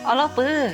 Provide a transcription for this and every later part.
Awˬ lawn peuˬ,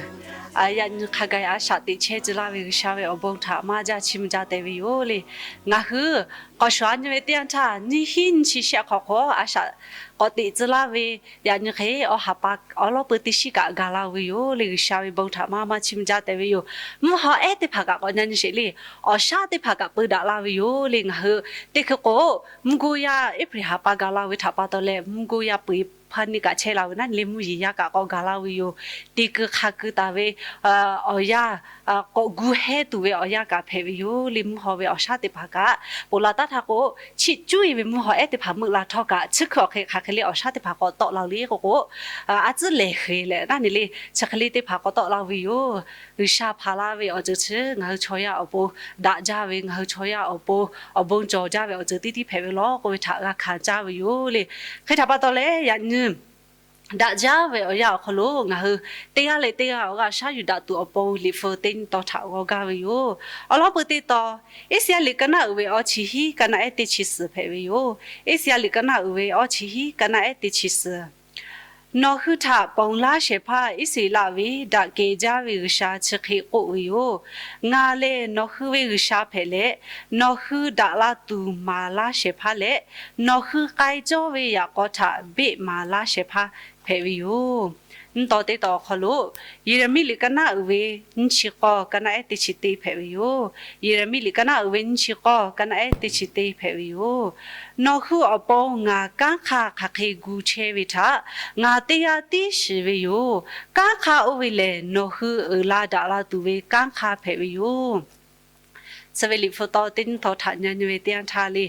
yaꞈ nyi hk'a gaˬ a shaꞈ teꞈ chehˇ tcuh laˇ ve G'uiˬsha ve awˬ bon htaꞈ maˇ jaˇ chiˇ mvuh jaˇ tehꞈ ve yoˬ le. Ngaˬ hui k'awꞈ shawˍ a nyi ve teˇ yanˇ htaˇ, nyiˇ hinˉ nyiˇ chi shehˆ hk'awꞈ hk'aw a shaꞈ k'awꞈ teꞈ tcuh laˇ ve, yaꞈ nyi hk'e awˬ ha pa awˬ lawn peuˬ teˇ shiˉ kaꞈ gaˬ la ve yoˬ le. G'uiˬsha ve bon htaꞈ maˇ maˇ chiˇ mvuh jaˇ tehꞈ ve yoˬ. Mvuhˇ haw ehˉ teˇ hpaˍ kaꞈ k'awꞈ nyi nyi sheˍ le. Awˬ shaˉ teˇ hpaˍ kaꞈ peu daꞈ la ve yoˬ le. Ngaˬ hui teˇ hkui k'o, mvuhˇ goˇ yaˇ April ha pa gaˬ la ve htaꞈ pa taw leh, mvuhˇ goˇ yaˇ peu eˬ hpaˇ neˇ kaꞈ chehˇ la ve naˉ le, mvuhˇ yeˬ yaˇ kaꞈ k'awꞈ gaˬ la ve yoˬ. Te keu hk'a keu taˍ ve awˬ yanˇ, k'awꞈ gu hehˉ tuˬ ve awˬ yanˇ kaꞈ hpehꞈ ve yoˬ le. Mvuhˇ haw ve awˬ shaˉ teˇ hpaˍ kaꞈ ponˬ laˬ taˉ htaˇ k'o, chiˇ cuˉ e ve mvuhˇ haw ehˉ teˇ hpaˍ meuˆ la htawˇ kaꞈ, chi hkui awˬ hk'e hk'aˬ hk'e le awˬ shaˉ teˇ hpaˍ k'awꞈ tawˆ la le k'o k'o, a tcuhˉ lehˬ heˍ leh naˉ ne le, chi hk'e le teˇ hpaˍ k'awꞈ tawˆ la ve yoˬ. G'uiˬsha hpanˍ laˇ ve awˬ ceuˬ chi ngaˬ hui chaw yaˇ awˬ pon daꞈ jaˇ ve, ngaˬ hui chaw yaˇ awˬ pon awˬ bon cawˬ jaˇ ve awˬ ceuˬ teˇ tiˉ hpehꞈ ve law k'oˆ ve htaꞈ g'a hkanˍ caˇ ve yoˬ le. Hk'e htaꞈ pa taw leh, yaꞈ nyi daꞈ jaˇ ve awˬ yanˇ awˬ hk'aw lo ngaˬ hui teˇ g'aˇ leh teˇ g'aˇ awˬ g'aˇ shaˉ yuˬ daꞈ tuˬ awˬ pon Liꞈ hpu teˇ nyi taw htaꞈ g'aw gaˇ ve yoˬ. Awˬ lawn peuˬ teˇ taw, Iˉsaˍyaˆ liꞈ ka naˆ uiˍ ve awˇ chi hiˉ ka naˆ ehˉ teˇ chi suhˍ hpehꞈ ve yoˬ. Iˉsaˍyaˆ liꞈ ka naˆ uiˍ ve awˇ chi hiˉ ka naˆ ehˉ teˇ chi suhˍ. Nawˬ hui htaꞈ ponˬ laˇ shehˍ hpaˇ Iˉsaˍreˍlaˆ ve daꞈ kehˬ jaˇ ve G'uiˬsha chi hk'e k'oˆ ve yoˬ. Ngaˬ lehˬ nawˬ hui ve G'uiˬsha hpehꞈ leh, nawˬ hui daꞈ la tuˬ maˍ laˇ shehˍ hpaˇ leh, nawˬ hui k'ai cawˇ ve yaꞈ k'aw htaꞈ beˆ maˍ laˇ shehˍ hpaˇ hpehꞈ ve yoˬ. Nyiˇ taw teˇ taw awˬ hk'aw lo, Yeˍraˍmiˆ liꞈ ka naˆ uiˍ ve nyiˇ chi k'awˇ ka naˆ ehˉ teˇ chi teˇ hpehꞈ ve yoˬ. Yeˍraˍmiˆ liꞈ ka naˆ uiˍ ve nyiˇ chi k'awˇ ka naˆ ehˉ teˇ chi teˇ hpehꞈ ve yoˬ. Nawˬ hui awˬ pon ngaˬ kanˉ hk'aˇ hk'aˬ hk'e gu chehˇ ve htaꞈ ngaˬ teˇ g'aˇ tiˉ shiˍ ve yoˬ. Kanˉ hk'aˇ oˇ ve lehˬ, nawˬ hui uiˍ la daꞈ la tuˬ ve kanˉ hk'aˇ hpehꞈ ve yoˬ. Chi ve Liꞈ hpu taw teˇ nyiˇ taw htaꞈ nyi nyi ve teˇ yanˇ htaˇ le,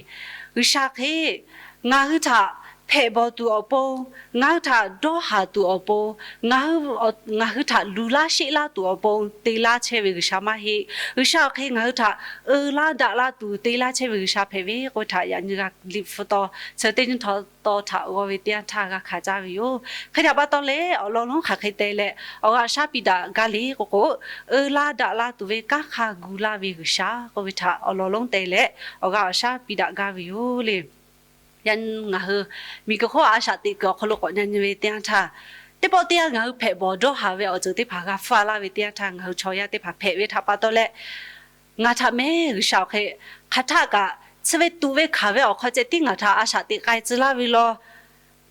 G'uiˬsha hk'e ngaˬ hui htaꞈ hpehꞈ bawˬ tuˬ awˬ pon, ngaˬ hui htaꞈ dawˇ haˍ tuˬ awˬ pon, ngaˬ hui htaꞈ luˬ laˇ sheˆ laˇ tuˬ awˬ pon te laˇ chehˇ ve G'uiˬsha maˇ heˆ. G'uiˬsha awˬ hk'e ngaˬ hui htaꞈ uiˍ la daꞈ la tuˬ te laˇ chehˇ ve G'uiˬsha hpehꞈ ve k'oˆ ve htaꞈ yaꞈ nyi g'a Liꞈ hpu taw chi teˇ nyiˇ taw htaꞈ g'aw ve teˇ yanˇ htaˇ g'a hkanˍ caˇ ve yoˬ. Hk'e htaꞈ pa taw leh, awˬ lawn lonˉ hk'aˬ hk'e te leh awˬ g'aˇ shaˉ piˇ daꞈ gaˇ le k'o k'o, uiˍ la daꞈ la tuˬ ve kanˉ hk'aˇ gu laˇ ve G'uiˬsha k'oˆ ve htaꞈ awˬ lawn lonˉ te leh awˬ g'aˇ awˬ shaˉ piˇ daꞈ gaˇ ve yoˬ le. Yaꞈ nyi ngaˬ hui miˬguiˬ hk'oˆ a shaꞈ teꞈ kuiˬ awˬ hk'aw lo k'awꞈ nyi nyi ve teˇ yanˇ htaˇ, teˇ pawˆ teˇ yanˇ ngaˬ hui hpehꞈ bawˬ dawˇ haˍ ve awˬ ceuˬ teˇ hpaˍ g'a hpfuhˇ a laˇ ve teˇ yanˇ htaˇ, ngaˬ hui chaw yaˇ teˇ hpaˍ hpehꞈ ve htaꞈ pa taw leh, ngaˬ htaꞈ mehˉ G'uiˬsha awˬ hk'e hk'aˬ htaˆ kaꞈ chi ve tuꞈ ve hkanˍ ve awˬ hk'aw ceh tiˉ ngaˬ htaꞈ a shaꞈ teꞈ k'ai tcuh laˇ ve law.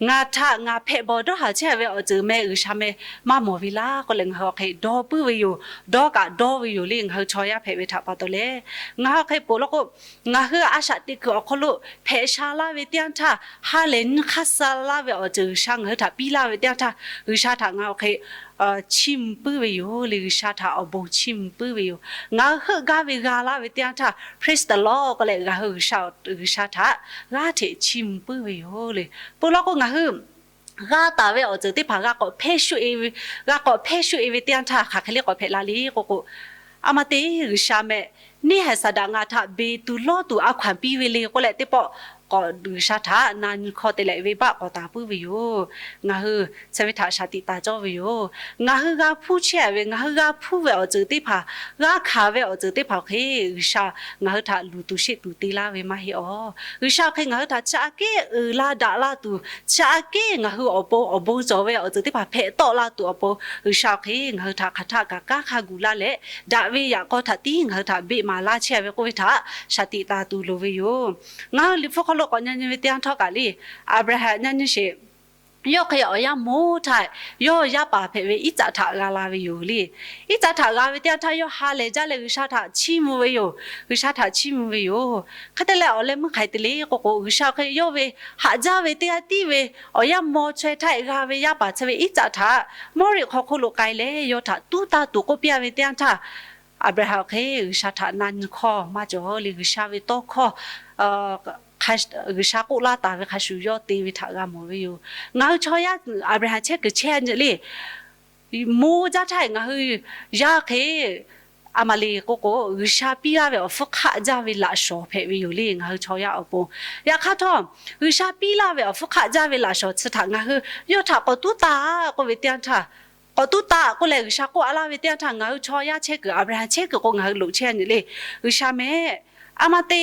Ngaˬ htaꞈ ngaˬ hpehꞈ bawˬ dawˇ haˍ chehˇ ve awˬ ceuˬ meh G'uiˬsha meh maˇ mawˬ ve laˇ k'oˆ leh, ngaˬ hui awˬ hk'e dawˇ puiˉ ve yoˬ. Dawˇ kaꞈ dawˇ ve yoˬ le. Ngaˬ hui chaw yaˇ hpehꞈ ve htaꞈ pa taw leh, ngaˬ hui awˬ hk'e ponˬ law k'o, ngaˬ hui a shaꞈ teꞈ kuiˬ awˬ hk'aw lo hpehꞈ sha laˇ ve teˇ yanˇ htaˇ, ha lehˬ nyi hk'aˇ suh laˇ ve awˬ ceuˬ G'uiˬsha ngaˬ hui htaꞈ piˇ laˇ ve teˇ yanˇ htaˇ, G'uiˬsha htaꞈ ngaˬ hui awˬ hk'e chiˇ mvuh puiˉ ve yoˬ le. G'uiˬsha htaꞈ awˬ bon chiˇ mvuh puiˉ ve yoˬ. Ngaˬ hui heuˆ gaˇ ve g'a laˇ ve teˇ yanˇ htaˇ, Praise the Lord k'oˆ leh ngaˬ hui G'uiˬsha htaꞈ g'aˇ hteꞈ chiˇ mvuh puiˉ ve yoˬ le. Ponˬ law k'o, ngaˬ hui g'a taˍ ve awˬ ceuˬ teˇ hpaˍ g'a k'awꞈ hpehˇ shuˆ e ve, g'a k'awꞈ hpehˇ shuˆ e ve teˇ yanˇ htaˇ, hk'aˬ hk'e le k'awꞈ hpehꞈ la le k'o k'o, a ma te G'uiˬsha meh, neˇ haiˬ Saˍtanˍ ngaˬ htaꞈ beˬ tuˬ lawˇ tuˬ a hkaw anˬ piˇ ve le k'oˆ leh, teˇ pawˆ k'awꞈ G'uiˬsha htaꞈ na nyi hkawˇ te leh venˇbaˆ k'awꞈ taˍ puiˉ ve yoˬ. Ngaˬ hui chi ve htaꞈ shaˍ tiꞈ taˍ cawˇ ve yoˬ. Ngaˬ hui g'a hpuˇ chehˇ ve, ngaˬ hui g'a hpuˇ ve awˬ ceuˬ teˇ hpaˍ, g'a hkanˍ ve awˬ ceuˬ teˇ hpaˍ awˬ hk'e, G'uiˬsha ngaˬ hui htaꞈ luˬ tuˬ sheˆ tuˬ te laˇ ve maˇ heˆ awˬ. G'uiˬsha awˬ hk'e ngaˬ hui htaꞈ chi aꞈ kehˉ uiˍ la daꞈ la tuˬ, chi aꞈ kehˉ ngaˬ hui awˬ pon awˬ bon cawˬ ve awˬ ceuˬ teˇ hpaˍ hpehꞈ tawˆ la tuˬ awˬ pon, G'uiˬsha awˬ hk'e ngaˬ hui htaꞈ hk'aˬ htaˆ kaꞈ kanˉ hk'aˇ gu laˇ leh, daꞈ ve yaꞈ k'aw htaꞈ tiˉ ngaˬ hui htaꞈ beˆ maˍ laˇ chehˇ ve k'oˆ ve htaꞈ shaˍ tiꞈ taˍ tuˬ loˍ ve yoˬ. Ngaˬ hui Liꞈ hpu hk'aw lo k'awꞈ nyi nyi ve teˇ yanˇ htawˇ kaꞈ le, Aˍbraˍhanˍ nyi nyi sheˍ. Yawˇ hk'e awˬ yanˇ moˇ htaˇ, yawˇ yaˇ paˍ hpehꞈ ve Iˉcaˆ htaꞈ g'a la ve yoˬ le. Iˉcaˆ htaꞈ g'a ve teˇ yanˇ htaˇ, yawˇ ha lehˬ jaˇ leh G'uiˬsha htaꞈ chiˇ mvuh ve yoˬ. G'uiˬsha htaꞈ chiˇ mvuh ve yoˬ. Hk'e te leh, awˬ leh meuˇ hk'aˬ hk'e te le k'o k'o, G'uiˬsha hk'e yawˇ ve haꞈ jaˇ ve teˇ g'aˇ tiˉ ve awˬ yanˇ maw chaweh htaˇ g'a ve yaˇ paˍ chi ve Iˉcaˆ htaꞈ Mawˇriˆ hk'aw hk'oˆ lo k'ai leh yawˇ htaꞈ tuˉ taˇ tuˬ k'oˆ piˇ ve teˇ yanˇ htaˇ, Aˍbraˍhanˍ hk'e G'uiˬsha htaꞈ na nyi hkawˇ maˇ cawˬ le. G'uiˬsha ve tawˇ hkawˇ, G'uiˬsha k'oˆ laˇ taˍ ve hk'a shuˍ yawˇ te ve htaꞈ g'a mawˬ ve yoˬ. Ngaˬ hui chaw yaˇ Aˍbraˍhanˍ chehˇ kuiˬ chehˇ nyi le, moˇ jaˇ htaˇ ngaˬ hui yaˇ hk'e a ma le k'o k'o, G'uiˬsha piˇ laˇ ve awˬ hpfuhˇ hk'aˆ jaˇ ve laꞈ shawˍ hpehꞈ ve yoˬ le. Ngaˬ hui chaw yaˇ awˬ pon yaꞈ hk'aˇ htawˇ, G'uiˬsha piˇ laˇ ve awˬ hpfuhˇ hk'aˆ jaˇ ve laꞈ shawˍ chi htaꞈ ngaˬ hui yawˇ htaꞈ k'awꞈ tuˉ taˇ k'oˆ ve teˇ yanˇ htaˇ, k'awꞈ tuˉ taˇ k'oˆ leh G'uiˬsha k'oˆ a laˇ ve teˇ yanˇ htaˇ, ngaˬ hui chaw yaˇ chehˇ kuiˬ, Aˍbraˍhanˍ chehˇ kuiˬ k'o ngaˬ hui loꞈ chehˇ nyi le. G'uiˬsha meh, a ma te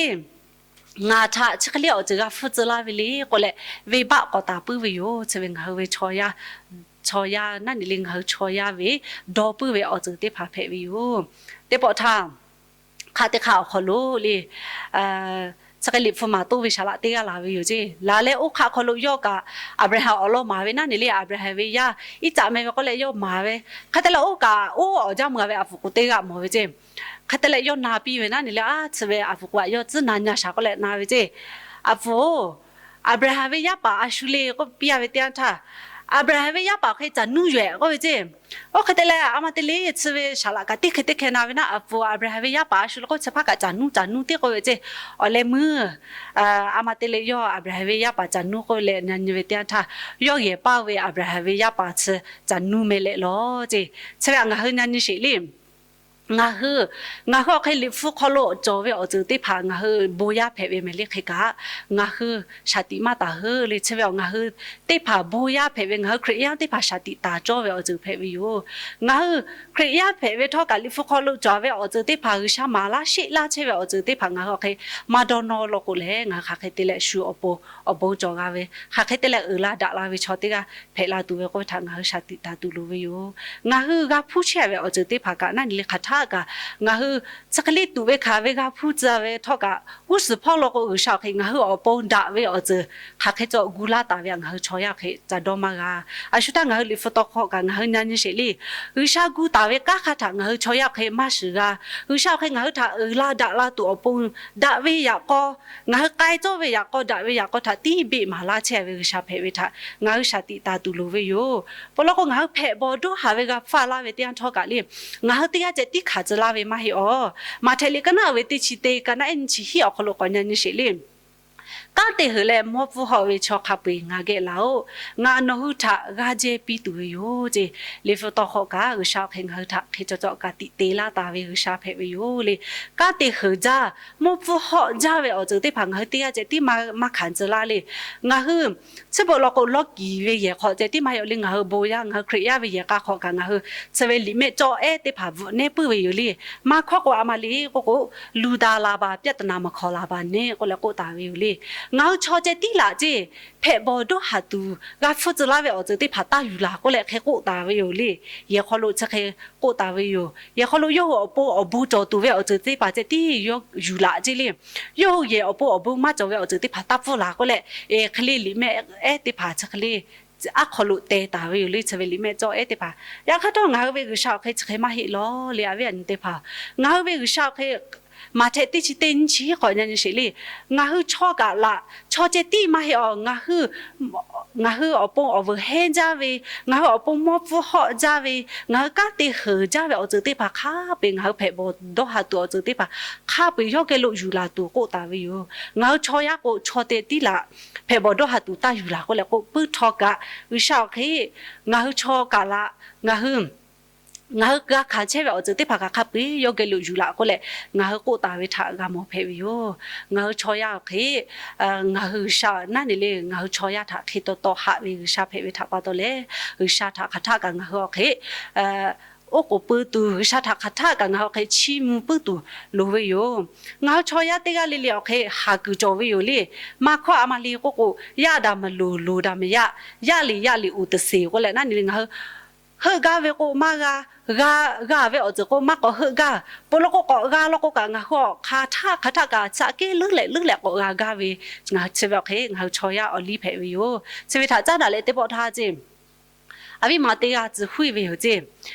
ngaˬ htaꞈ chi hk'e le awˬ ceuˬ g'a hpfuhˇ tcuh laˇ ve le k'oˆ leh, venˇbaˆ k'awꞈ taˍ puiˉ ve yoˬ. Chi ve ngaˬ hui ve chaw yaˇ chaw yaˇ naˉ ne le ngaˬ hui chaw yaˇ ve dawˇ puiˉ ve awˬ ceuˬ teˇ hpaˍ hpehꞈ ve yoˬ. Teˇ pawˆ htaˇ, hk'aˆ teˇ hk'aˆ awˬ hk'aw lo le, chi hk'e liꞈ hpu maˍ toˇ ve saˍ laꞈ teˇ g'aˇ laˬ ve yoˬ ceˇ. Laˬ leh oˇ hk'aˆ hk'aw lo yawˇ kaꞈ Aˍbraˍhanˍ awˬ lawn maˍ ve naˉ ne le, Aˍbraˍhanˍ ve yaˇ Iˉcaˆ meh ve k'oˆ leh yawˇ maˍ ve. Hk'e te leh oˇ kaꞈ oˇ awˬ jaˇ mvuh g'a ve a puˍ k'o teˇ g'aˇ mawˬ ve ceˇ. Hk'e te leh yawˇ na piˇ ve naˉ ne le, a chi ve a puˍ k'o a yawˇ tcuhˉ na nyi shaˍ k'oˆ leh na ve ceˇ. A puˍ-oˬ, Aˍbraˍhanˍ ve yaˇ paˍ a shu le k'oˆ piˇ a ve teˇ yanˇ htaˇ, Aˍbraˍhanˍ ve yaˇ paˍ awˬ hk'e caˬ nuˇ yoˬ-ehˍ k'oˆ ve ceˇ. Oˇ hk'e te leh a ma te le chi ve saˍ laꞈ kaꞈ teˇ hkeh teˇ hkeh na ve naˉ, a puˍ Aˍbraˍhanˍ ve yaˇ paˍ a shu le k'oˆ chi hpaˇ kaꞈ caˬ nuˇ caˬ nuˇ teˇ k'oˆ ve ceˇ. Awˬ leh meuˇ a ma te le yawˇ Aˍbraˍhanˍ ve yaˇ paˍ caˬ nuˇ k'oˆ leh na nyi ve teˇ yanˇ htaˇ, yawˇ yehˬ paˇ ve Aˍbraˍhanˍ ve yaˇ paˍ chi caˬ nuˇ meh leh lawˬ ceˇ. Chi ve htaꞈ ngaˬ hui na nyi sheˍ le. Ngaˬ hui, ngaˬ hui awˬ hk'e liꞈ hpu hk'aw lo cawˬ ve awˬ ceuˬ teˇ hpaˍ ngaˬ hui bon yaˇ hpehꞈ ve mehˍ le hk'e kaꞈ, ngaˬ hui shaˍ tiꞈ maˇ taˍ heuˆ le. Chi ve awˬ ngaˬ hui teˇ hpaˍ bon yaˇ hpehꞈ ve, ngaˬ hui Hkriꞈ yaˇ teˇ hpaˍ shaˍ tiꞈ taˍ cawˇ ve awˬ ceuˬ hpehꞈ ve yoˬ. Ngaˬ hui Hkriꞈ yaˇ hpehꞈ ve htawˇ kaꞈ liꞈ hpu hk'aw lo cawˬ ve awˬ ceuˬ teˇ hpaˍ G'uiˬsha maˍ laˇ sheˆ laˇ chehˇ ve awˬ ceuˬ teˇ hpaˍ ngaˬ hui awˬ hk'e maˇ dawˇ nawˇ lo k'o leh, ngaˬ hui hk'aˬ hk'e te leh shu awˬ pon awˬ bon cawˬ g'a ve, hk'aˬ hk'e te leh uiˍ la daꞈ la ve chaw teˇ g'aˇ hpehꞈ la tuˬ ve k'oˆ ve htaꞈ ngaˬ hui shaˍ tiꞈ taˍ tuˬ loˍ ve yoˬ. Ngaˬ hui g'a hpuˇ chehˇ ve awˬ ceuˬ teˇ hpaˍ kaꞈ naˉ ne le hk'aˬ htaˆ kaꞈ ngaˬ hui chi hk'e le tuꞈ ve hkanˍ ve g'a hpuˇ tcuh ve htawˇ kaꞈ, g'uˇ suhˍ hpawˇ lo k'o G'uiˬsha awˬ hk'e ngaˬ hui awˬ pon daꞈ ve awˬ ceuˬ hk'aˬ hk'e cawˬ gu laˇ taˍ ve htaꞈ ngaˬ hui chaw yaˇ awˬ hk'e ca dawˇ maˇ g'a. A shu htaˇ ngaˬ hui liꞈ hpu tawˇ hkawˇ kaꞈ ngaˬ hui nyi nyi sheˍ le. G'uiˬsha gu taˍ ve kanˉ hk'aˇ htaꞈ ngaˬ hui chaw yaˇ awˬ hk'e maˇ shiˍ g'a. G'uiˬsha awˬ hk'e ngaˬ hui htaꞈ uiˍ la daꞈ la tuˬ awˬ pon, daꞈ ve yaꞈ k'aw, ngaˬ hui k'ai cawˇ ve yaꞈ k'aw, daꞈ ve yaꞈ k'aw htaꞈ tiˉ beˆ maˍ laˇ chehˇ ve G'uiˬsha hpehꞈ ve htaꞈ ngaˬ hui shaˍ tiꞈ taˍ tuˬ loˍ ve yoˬ. Pawˇ lawˇ k'o ngaˬ hui hpehꞈ bawˬ dawˇ haˍ ve g'a hpfuhˇ laˇ ve teˇ yanˇ htawˇ kaꞈ le, ngaˬ hui teˇ g'aˇ ceh tiˉ hkanˍ tcuh laˇ ve maˇ heˆ awˬ. Maꞈhtehˍ liꞈ ka naˉ uiˍ ve teˇ chi te, ka naˉ ehˉ nyi chi hiˉ awˬ hk'aw lo k'awꞈ nyi nyi sheˍ le. Kanˉ te heuˬ leh mawˇ pfuhˇ hawˆ ve chaw hk'a peu-eˬ ngaˬ geh laˬ-oꞈ. Ngaˬ nawˬ hui htaꞈ g'aˇ jehˇ piˇ tuˬ ve yoˬ ceˇ. Liꞈ hpu tawˇ hkawˇ kaꞈ G'uiˬsha awˬ hk'e ngaˬ hui htaꞈ hk'e cawˬ cawˬ ka tiꞈ te laˇ taˍ ve G'uiˬsha hpehꞈ ve yoˬ le. Kanˉ te heuˬ jaˇ, mawˇ pfuhˇ hawˆ jaˇ ve awˬ ceuˬ teˇ hpaˍ ngaˬ hui teˇ g'aˇ ceh tiˉ maˇ hkanˍ tcuh laˇ le. Ngaˬ hui chi beuꞈ law k'o lawˇ kiˍ ve yehˬ hk'aw ceh tiˉ maˇ heˆ awˬ le, ngaˬ hui bon yaˇ ngaˬ hui Hkriꞈ yaˇ ve yehˬ k'a hk'aw kaꞈ ngaˬ hui chi ve liꞈ mehˆ cawˇ ehˉ teˇ hpaˍ bvuhꞈ nehˉ puiˉ ve yoˬ le. Maˇ hkawˇ k'o a ma le k'oˆ k'o, lu da la baˬ ပြဿနာ maˇ hkawˇ la baˬ nehˉ k'oˆ leh k'oˆ taˍ ve yoˬ le. Ngaˬ hui chaw ceh tiˉ laꞈ ceˇ, hpehꞈ bawˬ dawˇ haˍ tuˬ g'a hpfuhˇ tcuh laˇ ve awˬ ceuˬ teˇ hpaˍ taˇ yuˬ laˬ k'oˆ leh hk'e k'oˆ taˍ ve yoˬ le. Yehˬ hk'aw lo chi hk'e k'oˆ taˍ ve yoˬ. Yehˬ hk'aw lo yawˇ hui awˬ pon awˬ bon cawˬ tuˬ ve awˬ ceuˬ teˇ hpaˍ ceh tiˉ yawˇ yuˬ laꞈ ceˇ le. Yawˇ hui yehˬ awˬ pon awˬ bon maˇ cawˬ ve awˬ ceuˬ teˇ hpaˍ taˇ pfuhˇ laˬ k'oˆ leh, hk'e le liꞈ mehˆ ehˉ teˇ hpaˍ chi hk'e le aˉ hk'aw lo teh taˍ ve yoˬ le. Chi ve liꞈ mehˆ cawˇ ehˉ teˇ hpaˍ yaꞈ hk'aˇ htawˇ ngaˬ hui ve G'uiˬsha awˬ hk'e chi hk'e maˇ heˆ lawˬ le. A viˉ a nyi teˇ hpaˍ, ngaˬ hui ve G'uiˬsha awˬ hk'e Maꞈhtehˍ teˇ chi teˇ nyiˇ chi hiˉ k'awꞈ nyi nyi sheˍ le. Ngaˬ hui chaw kaꞈ laꞈ, chaw ceh tiˉ maˇ heˆ awˬ, ngaˬ hui awˬ pon awˬ vuiˬ hehnˇ jaˇ ve, ngaˬ hui awˬ pon mawˇ pfuhˇ hawˆ jaˇ ve, ngaˬ hui kanˉ te heuˬ jaˇ ve awˬ ceuˬ teˇ hpaˍ hk'a peu-eˬ, ngaˬ hui hpehꞈ bawˬ dawˇ haˍ tuˬ awˬ ceuˬ teˇ hpaˍ hk'a peu-eˬ yawˇ geh lo yuˬ laˬ tuˬ k'oˆ taˍ ve yoˬ. Ngaˬ hui chaw yaˇ k'o chaw ceh tiˉ laꞈ, hpehꞈ bawˬ dawˇ haˍ tuˬ taˇ yuˬ laˬ k'oˆ leh k'oˆ puiˉ htawˇ kaꞈ, G'uiˬsha awˬ hk'e ngaˬ hui chaw kaꞈ laꞈ, ngaˬ hui ngaˬ hui g'a hkanˍ chehˇ ve awˬ ceuˬ teˇ hpaˍ kaꞈ hk'a peu-eˬ yawˇ geh lo yuˬ laꞈ k'oˆ leh ngaˬ hui k'oˆ taˍ ve htaꞈ g'a mawˬ hpehꞈ ve yoˬ. Ngaˬ hui chaw yaˇ awˬ hk'e, ngaˬ hui G'uiˬsha naˉ ne le, ngaˬ hui chaw yaˇ htaꞈ hk'e taw taw haꞈ ve G'uiˬsha hpehꞈ ve htaꞈ pa taw leh, G'uiˬsha htaꞈ hk'aˬ htaˆ kaꞈ ngaˬ hui awˬ hk'e oˉ k'oˍ puiˉ tuˬ, G'uiˬsha htaꞈ hk'aˬ htaˆ kaꞈ ngaˬ hui awˬ hk'e chiˇ mvuh puiˉ tuˬ loˍ ve yoˬ. Ngaˬ hui chaw yaˇ teˇ g'aˇ le le awˬ hk'e haˍ kuiˬ cawˬ ve yoˬ le. Maˇ hkawˇ a ma le k'oˆ k'o, yaˇ daꞈ maˍ loˍ, loˍ daꞈ maˍ yaˇ, yaˇ liꞈ yaˇ liꞈ uˍ teˇ seˍ k'oˆ leh naˉ ne le ngaˬ hui heuˆ gaˇ ve k'o maˇ g'a, g'a, g'a ve awˬ ceuˬ k'o maˇ k'awꞈ heuˆ gaˇ. Pon law k'o k'awꞈ g'a law k'o kaꞈ ngaˬ hui awˬ hk'aˬ htaˆ hk'aˬ htaˆ kaꞈ tcuh kehˉ leuˉ leh leuˉ leh k'awꞈ g'a gaˇ ve, chi ve awˬ hk'e ngaˬ hui chaw yaˇ awˬ liˇ hpehꞈ ve yoˬ. Chi ve htaꞈ caˉ daꞈ leh teˇ pawˆ htaˇ ceˇ, a viˉ ma teˇ g'aˇ tcuh huiˉ ve yoˬ ceˇ.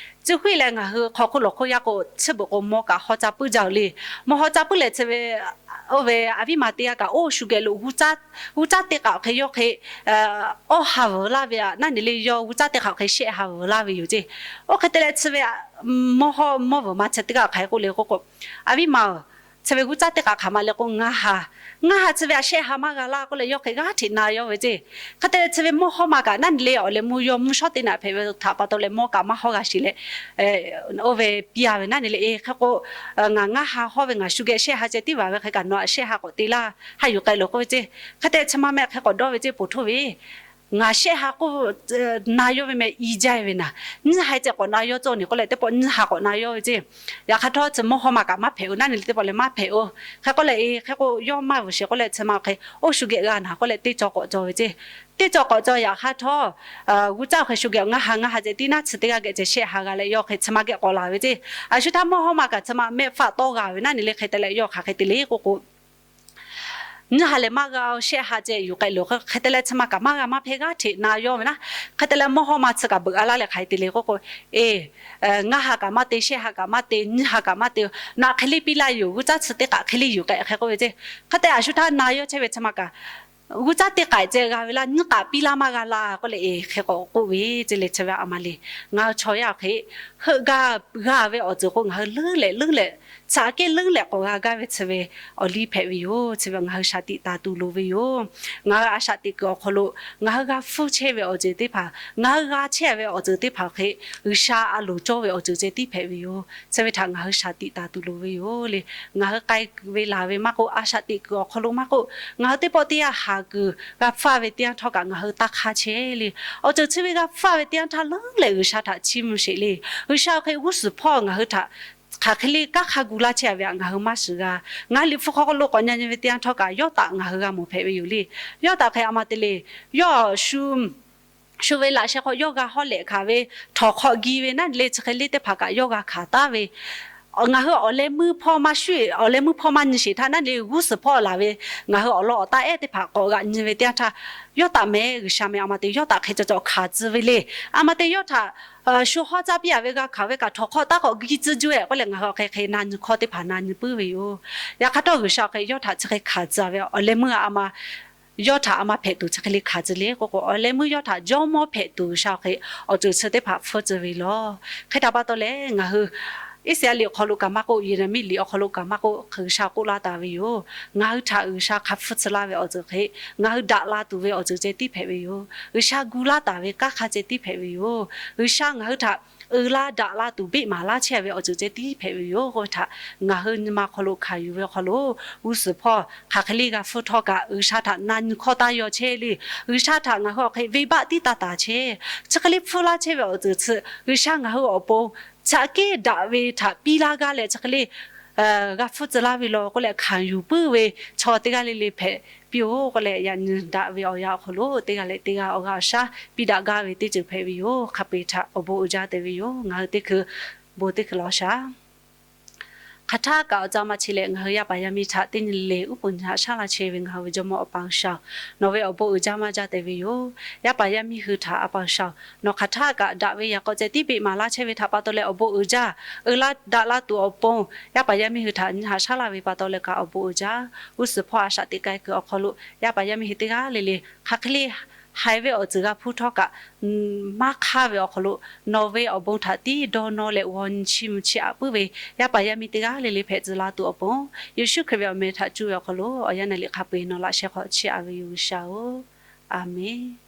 Tcuh huiˉ leh ngaˬ hui hk'aw hk'oˆ lawˬ hk'oˆ yaˇ k'o chi beuꞈ k'o mawˇ kaꞈ haw ca puiˉ jaˇ-oˬ le. Mawˇ haw ca puiˉ leh chi ve oˇ ve a viˉ ma teˇ g'aˇ kaꞈ oˇ shu geh lo g'uˇ caˉ teˇ k'aꞈ awˬ hk'e yawˇ hk'e awˇ ha veuˬ laˇ ve naˉ ne le, yawˇ g'uˇ caˉ teˇ k'aꞈ awˬ hk'e shehˆ ha veuˬ laˇ ve yoˬ ceˇ. Oˇ hk'e te leh chi ve mawˇ hawˇ mawˇ veuˬ ma chi teˇ g'aˇ hk'aˬ hk'e k'oˆ le k'oˆ k'o, a viˉ ma-oˬ, chi ve g'uˇ caˉ teˇ k'aꞈ hk'aˬ ma le k'o ngaˇ ha, ngaˇ ha chi ve a shehˆ ha maˇ g'a laˇ k'oˆ leh yawˇ hk'e g'aˇ hteꞈ na yawˇ ve ceˇ. Hk'e te leh chi ve mawˇ hawˇ ma kaꞈ naˉ ne le awˬ leh mvuhˇ yawˇ mvuhˇ shawˉ teˇ naꞈ hpehꞈ ve htaꞈ pa taw leh mawˇ kaꞈ maˇ hawˇ g'a sheˍ leh, oˇ ve piˇ a ve naˉ ne le, e hk'e k'o, ngaˬ ngaˇ ha hawˇ ve ngaˬ shu geh shehˆ ha ceh tiˉ vaˬ ve hk'e kaꞈ nawˬ a shehˆ ha k'awꞈ te laˇ, haˆ yuˬ k'ai loˬ k'oˆ ve ceˇ. Hk'e te chi ma meh hk'e k'awꞈ dawˇ ve ceˇ, poˬ htoˇ ve ngaˬ shehˆ ha k'oˆ na yawˇ ve meh i jaˇ ve naˍ, nyiˇ ha ceh k'awꞈ na yawˇ cawˇ ne k'oˆ leh teˇ pawˆ nyiˇ ha k'awꞈ na yawˇ ve ceˇ. Yaꞈ hk'aˇ htawˇ chi mawˇ hawˇ ma kaꞈ maˇ hpehꞈ-oˬ naˉ ne le, teˇ pawˆ leh maˇ hpehꞈ-oˬ. Hk'e k'oˆ leh e hk'e k'o yawˇ maˇ vuiˬ sheˍ k'oˆ leh chi ma hk'e oˇ shu geh g'a naˍ k'oˆ leh teˇ cawˇ k'awꞈ cawˇ ve ceˇ. Teˇ cawˬ k'awꞈ cawˬ yaꞈ hk'aˇ htawˇ, g'uˇ caˇ hk'e shu geh ngaˇ ha ngaˇ ha ceh tiˉ naˉ chi teˇ g'aˇ geh ceh shehˆ ha g'a leh yawˇ hk'e chi ma geh k'awꞈ laˬ ve ceˇ. A shu htaˇ mawˇ hawˇ ma kaꞈ chi ma mehˆ faˆ tawˇ g'a ve naˉ nyi le hk'e te leh yawˇ hk'aˬ hk'e te le k'oˆ k'o, nyiˇ ha lehˬ maˇ g'a-o, shehˆ ha ceh yuˬ k'ai loˬ hk'e te leh chi ma kaꞈ maˇ g'a maˇ hpehˇ g'aˇ hteꞈ na yawˇ ve naˉ. Hk'e te leh mawˇ hawˇ ma chi kaꞈ beuꞈ a laˇ leh hk'aˬ hk'e te le k'oˆ k'o, eˬ, ngaˇ ha kaꞈ maˇ te, shehˆ ha kaꞈ maˇ te, nyiˇ ha kaꞈ maˇ te, naꞈ hk'e le piˇ laˇ yoˬ, g'uˇ caˇ chi teˇ k'aꞈ hk'e le yuˬ k'ai hk'e k'oˆ ve ceˇ. Hk'e te a shu htaˇ na yawˇ chehˇ ve chi ma kaꞈ g'uˇ caˇ teˇ k'aꞈ ceh g'a ve laˇ, nyiˇ k'aꞈ piˇ laˇ maˇ g'a la k'oˆ leh, eˬ, hk'e k'awꞈ k'oˆ ve ceˇ le. Chi ve a ma le, ngaˬ hui chaw yaˇ hk'e heuˆ gaˇ g'a ve awˬ ceuˬ k'o ngaˬ hui leuˉ leh leuˉ leh, chaꞈ kehˉ leuˉ leh k'awꞈ g'a gaˇ ve chi ve awˬ liˇ hpehꞈ ve yoˬ. Chi ve ngaˬ hui shaˍ tiꞈ taˍ tuˬ loˍ ve yoˬ. Ngaˬ hui a shaꞈ teꞈ kuiˬ awˬ hk'aw lo ngaˬ hui g'a hpfuhˇ chehˇ ve awˬ ceuˬ teˇ hpaˍ, ngaˬ hui g'a chehˇ ve awˬ ceuˬ teˇ hpaˍ hk'e, G'uiˬsha a loˍ cawˇ ve awˬ ceuˬ ceh tiˉ hpehꞈ ve yoˬ. Chi ve htaꞈ ngaˬ hui shaˍ tiꞈ taˍ tuˬ loˍ ve yoˬ le. Ngaˬ hui k'ai ve laˬ ve maˇ k'oˆ, a shaꞈ teꞈ kuiˬ awˬ hk'aw lo maˇ k'oˆ, ngaˬ hui teˇ pawˆ teˇ yanˇ haˍ kuiˬ g'a hpfuhˇ ve teˇ yanˇ htawˇ kaꞈ ngaˬ hui taˇ hk'aˇ chehˇ le. Awˬ ceuˬ chi ve g'a hpfuhˇ ve teˇ yanˇ htaˇ leuˉ leh G'uiˬsha htaꞈ chiˇ mvuh sheˍ le. G'uiˬsha awˬ hk'e g'uˇ suhˍ hpawˇ ngaˬ hui htaꞈ hk'aˬ hk'e le kanˉ hk'a gu laˇ chehˇ ve htaꞈ ngaˬ hui maˇ shiˍ g'a. Ngaˬ hui Liꞈ hpu hk'aw lo k'awꞈ nyi nyi ve teˇ yanˇ htawˇ kaꞈ Yawˇtaꞈ ngaˬ hui g'a mawˬ hpehꞈ ve yoˬ le. Yawˇtaꞈ hk'e a ma te le, yawˇ shu shu ve laꞈ sheh hk'aw yawˇ g'a hawˉ lehꞈ hkanˍ ve htawnˍ hk'aw gi ve naˉ nyi le chi hk'e le teˇ hpaˍ kaꞈ yawˇ g'a hkanˍ taˉ ve, ngaˬ hui awˬ leh meuˇ hpawˇ maˇ shuˉ, awˬ leh meuˇ hpawˇ maˇ nyi sheˍ htaˇ naˉ nyi le g'uˇ suhˍ hpawˇ laˬ ve ngaˬ hui awˬ lawn awˬ taˇ ehˉ teˇ hpaˍ k'awꞈ g'aꞈ nyi ve teˇ yanˇ htaˇ, Yawˇtaꞈ meh G'uiˬsha meh a ma te Yawˇtaꞈ hk'e cawˬ cawˬ hkanˍ tcuh ve le. A ma te Yawˇtaꞈ shu hawˉ caˇ piˇ a ve g'a hkanˍ ve kaꞈ htawnˍ hk'aw taˉ k'awꞈ gi tcuh juˇ-e k'oˆ leh ngaˬ hui awˬ hk'e hk'e na nyi hkawˇ teˇ hpaˍ na nyi puiˉ ve yoˬ. Yaꞈ hk'aˇ htawˇ G'uiˬsha awˬ hk'e Yawˇtaꞈ chi hk'e hkanˍ tcuh ve awˬ leh meuˇ a ma Yawˇtaꞈ a ma hpehꞈ tuˬ chi hk'e le hkanˍ tcuh le k'oˆ k'o, awˬ leh meuˇ Yawˇtaꞈ jawˇmawˇ hpehꞈ tuˬ G'uiˬsha awˬ hk'e awˬ ceuˬ chi teˇ hpaˍ hpfuhˇ tcuh ve yoˬ. Hk'e htaꞈ pa taw leh ngaˬ hui Iˉsaˍyaˆ liꞈ awˬ hk'aw lo kaꞈ maˇ k'oˆ, Yeˍraˍmiˆ liꞈ awˬ hk'aw lo kaꞈ maˇ k'oˆ, G'uiˬsha k'oˆ laˇ taˍ ve yoˬ. Ngaˬ hui htaꞈ G'uiˬsha hk'a hpfuhˇ tcuh laˇ ve awˬ ceuˬ hk'e, ngaˬ hui daꞈ la tuˬ ve awˬ ceuˬ ceh tiˉ hpehꞈ ve yoˬ. G'uiˬsha gu laˇ taˍ ve kanˉ hk'a ceh tiˉ hpehꞈ ve yoˬ. G'uiˬsha ngaˬ hui htaꞈ uiˍ la daꞈ la tuˬ beˆ maˍ laˇ chehˇ ve awˬ ceuˬ ceh tiˉ hpehꞈ ve yoˬ k'oˆ ve htaꞈ ngaˬ hui nyi ma hk'aw lo hkanˍ yuˬ ve awˬ hk'aw lo, g'uˇ suhˍ hpawˇ hk'aˬ hk'e le g'a hpfuhˇ htawˇ kaꞈ G'uiˬsha htaꞈ na nyi hkawˇ taˇ yaw chehˇ le. G'uiˬsha htaꞈ ngaˬ hui awˬ hk'e venˇbaˆ tiˉ taˇ taˍ chehˇ. Chi hk'e le hpfuhˇ laˇ chehˇ ve awˬ ceuˬ chi G'uiˬsha ngaˬ hui awˬ pon chaꞈ kehˉ daꞈ ve htaꞈ piˇ laˇ gaˇ leh chi hk'e le g'a hpfuhˇ tcuh laˇ ve law k'oˆ leh hkanˍ yuˬ puiˉ ve chaw teˇ g'aˇ le le hpehꞈ piˇ-oˆ k'oˆ leh, yaꞈ nyi daꞈ ve awˬ yanˇ awˬ hk'aw lo teˇ g'aˇ leh teˇ g'aˇ awˬ g'aˇ awˬ shaˉ piˇ daꞈ gaˇ ve teˇ ceuˬ hpehꞈ ve yoˬ. Hk'a peu-eˬ htaꞈ awˬ bon uiˍ jaˇ te ve yoˬ. Ngaˬ hui teˇ hkui bon teˇ hkui law sha Hk'aˬ htaˇ kaꞈ awˬ ca ma chi leh ngaˬ hui yaˇ paˍ yaˇ miˇ htaꞈ teˇ nyi le uˉ peunˍ nyi haꞈ shaˉ laˇ chehˇ ve ngaˬ hui ve Jawˇmawˇ Awˬ pa G'uiˬsha-oˬ, nawˬ ve awˬ bon uiˍ jaˇ maˇ jaˇ te ve yoˬ. Yaˇ paˍ yaˇ miˇ hui htaꞈ A pa G'uiˬsha-oˬ, nawˬ hk'aˬ htaˇ kaꞈ daꞈ ve yaꞈ k'aw ceh tiˉ beˆ maˍ laˇ chehˇ ve htaꞈ pa taw leh awˬ bon uiˍ jaˇ. Uiˍ la daꞈ la tuˬ awˬ pon yaˇ paˍ yaˇ miˇ hui htaꞈ nyi haꞈ shaˉ laˇ ve pa taw leh kaꞈ awˬ bon uiˍ jaˇ. G'uˇ suhˍ hpawˇ a shaꞈ teꞈ k'ai kuiˬ awˬ hk'aw lo yaˇ paˍ yaˇ miˇ hui teˇ g'aˇ le le hk'aˬ hk'e le haiˬ ve awˬ ceuˬ g'a hpuˇ htawˇ kaꞈ maˇ hk'aˇ ve awˬ hk'aw lo nawˬ ve awˬ bon htaꞈ tiˉ dawˇ nawˇ leh g'aw nyi chiˇ mvuh chiˇ aꞈ puiˉ ve yaˇ paˍ yaˇ miˇ teˇ g'aˇ le le hpehꞈ tcuh la tuˬ awˬ pon, Yeˍsuˆ Hkriꞈ ve awˬ meh htaꞈ cuˇ ve awˬ hk'aw lo awˬ yanˇ na liꞈ hk'a peu-eˬ nawˬ laꞈ sheh hk'aw chiˇ aꞈ ve yoˬ G'uiˬsha-oˬ. A menˬ.